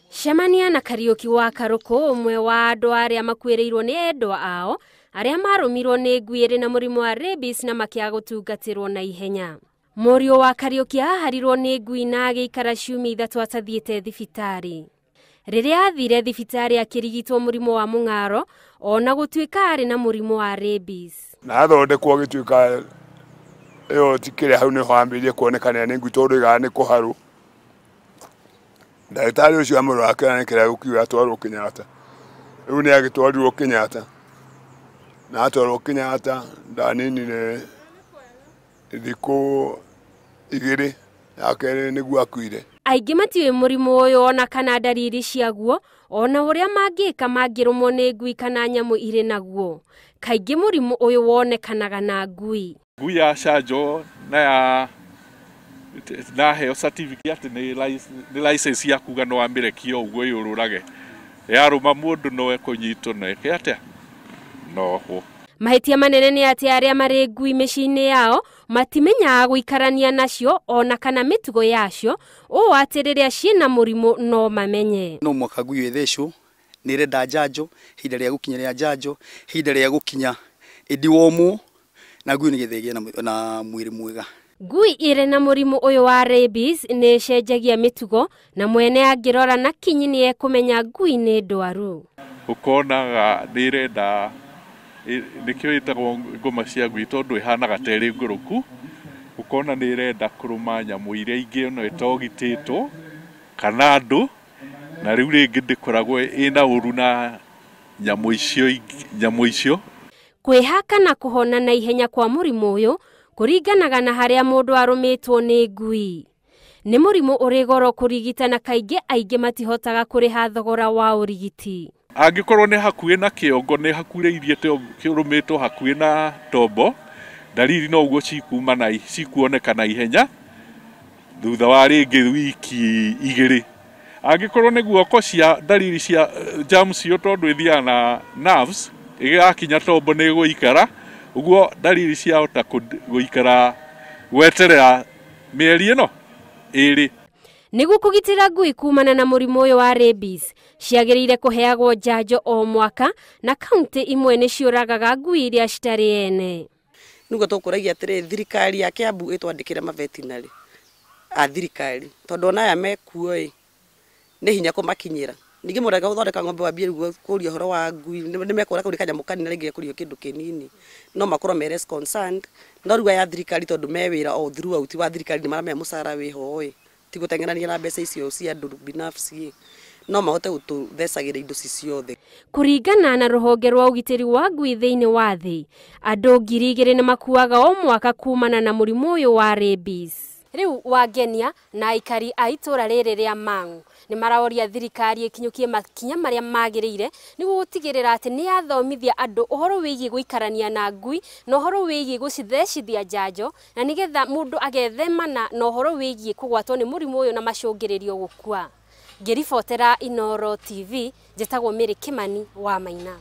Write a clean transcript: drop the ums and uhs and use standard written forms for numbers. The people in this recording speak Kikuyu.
Cemania na Kariũki wa Karũkũ, ũmwe wa andũ arĩa makuĩrĩirwo nĩ endwa ao arĩa marũmirwo nĩ ngui ĩrĩ na mũrimũ wa rabies na makĩaga gũtungatĩrwo na ihenya. Mũriũ wa Kariũki aharirwo nĩ ngui na agĩikara ciumia 3 atathiĩte thibitarĩ. Rĩrĩa athire thibitarĩ akĩrigitwo mũrimũ wa mũng'aro ona gũtuĩka arĩ na mũrimũ wa rabies. Na athondekwo agĩtuĩka ĩyo ti kĩrĩa hau nĩho ambĩrĩirie kuonekana nĩ ngui tondũ oigaga nĩ kũharwo. Ndagĩtarĩ ũcio amũrora akĩona nĩ kĩrĩa gũkiuga atwarwo Kenyatta. Rĩu nĩ agĩtwarirwo Kenyatta. Na atwarwo Kenyatta ndaninire thikũ 2 ya kerĩ nĩguo akuire. Aingĩ matiũĩ mũrimũ ũyũ ona kana ndariri ciaguo ona ũrĩa mangĩka mangĩrũmwo nĩ ngui kana nyamũ irĩ naguo. Kaingĩ mũrimũ ũyũ wonekanaga na ngui. Ngui ya canjo na ya na heo certificate atĩ nĩ license ya kuga no amĩrekie ũguo ĩũrũrage. Yarũma mũndũ no ekũnyitwo na eke atĩa? No ohwo. Mahĩtia manene nĩ atĩ arĩa marĩ ngui mĩciĩ-inĩ yao matimenyaga gũikarania nacio ona kana mĩtugo yacio, ũũ atĩ rĩrĩa ciĩna mũrimũ no mamenye. No mwaka ngui ĩthecwo, nĩ ĩrenda njanjo, ihinda rĩa gũkinya rĩa njanjo, ihinda rĩa gũkinya ĩndiwomwo, na ngui nĩgetha ĩgĩe na mwĩrĩ mwega. Ngui ĩrĩ na mũrimũ ũyũ wa rabies nĩ ĩcenjagia mĩtugo na mwene angĩrora na kinyi nĩ ekũmenya ngui nĩ ndwaru. Ũkonaga nĩ ĩrenda nĩkĩo ĩtagwo ngoma cia ngui tondũ ĩhanaga ta ĩrĩ ngũrũku, ũkona nĩ ĩrenda kũrũma nyamũ iria ingĩ ona ĩtogitĩtwo kana andũ, na rĩu rĩngĩ ndĩkoragwo ĩna ũru na nyamũ icio nyamũ icio. Kwĩhaka na kũhona na ihenya kwa mũrimũ ũyũ kũringanaga na harĩa mũndũ arũmĩtwo nĩ ngui. Nĩ mũrimũ ũrĩ goro kũrigita na kaingĩ aingĩ matihotaga kũrĩha thogora wa ũrigiti. Angĩkorwo nĩ hakuhĩ na kĩongo, nĩ hakurĩirie kĩrũmĩtwo hakuhĩ na tombo, ndariri no ũguo cikuma na cikuoneka na ihenya thutha wa rĩngĩ wiki 2. Angĩkorwo nĩ guoko cia ndariri cia germs cio tondũ ĩthiaga na nerves, ĩgĩgakinya tombo nĩ ĩgũikara, ũguo ndariri ciahota gũikara gweterera mĩeri ĩno 2. Nĩguo kũgitĩra ngui kumana na mũrimũ ũyũ wa rabies, ciagĩrĩire kũheagwo njanjo o mwaka na kaunti imwe nĩ ciũragaga ngui iria citarĩ ene. Nĩguo tũkũragia atĩrĩ, thirikari ya Kiambu ĩtwandĩkĩre mavetinarĩ a thirikari tondũ ona aya mekuo ĩ nĩ hinya kũmakinyĩra. Ningĩ mũndũ angĩgũthondeka ng'ombe wambie rĩu kũria ũhoro wa ngui, nĩ mekũra kũrĩ kanyamũ kanini rĩngĩ gekũrio kĩndũ kĩnini, no makorwo me less concerned. No rĩu aya thirikari tondũ me wĩra o throughout wa thirikari nĩ maramenya mũcara wĩho ĩ, ti gũteng'erania na mbeca icio cia andũ binafsi ĩ, no mahote gũtũthecagĩra indo ci ciothe. Kũringana na rũhonge rwa ũgitĩri wa ngui thĩinĩ wa thĩ, andũ 2,000 nĩ makuaga o mwaka kumana na mũrimũ ũyũ wa rabies. Rĩu Wangenia na aikari a itũra rĩrĩ rĩa Mang'u nĩ maraũria thirikari ĩkinyũkie makinya marĩa magĩrĩire nĩguo gũtigĩrĩra atĩ nĩ yathomithia andũ ũhoro wĩgiĩ gũikarania na ngui na ũhoro wĩgiĩ gũcithecithia njanjo, na nĩgetha mũndũ agethemana na ũhoro wĩgiĩ kũgwatwo nĩ mũrimũ ũyũ na macũngĩrĩrio gũkua. Ngĩribotera Inooro TV, njĩtagwo Mary Kimani wa Maina.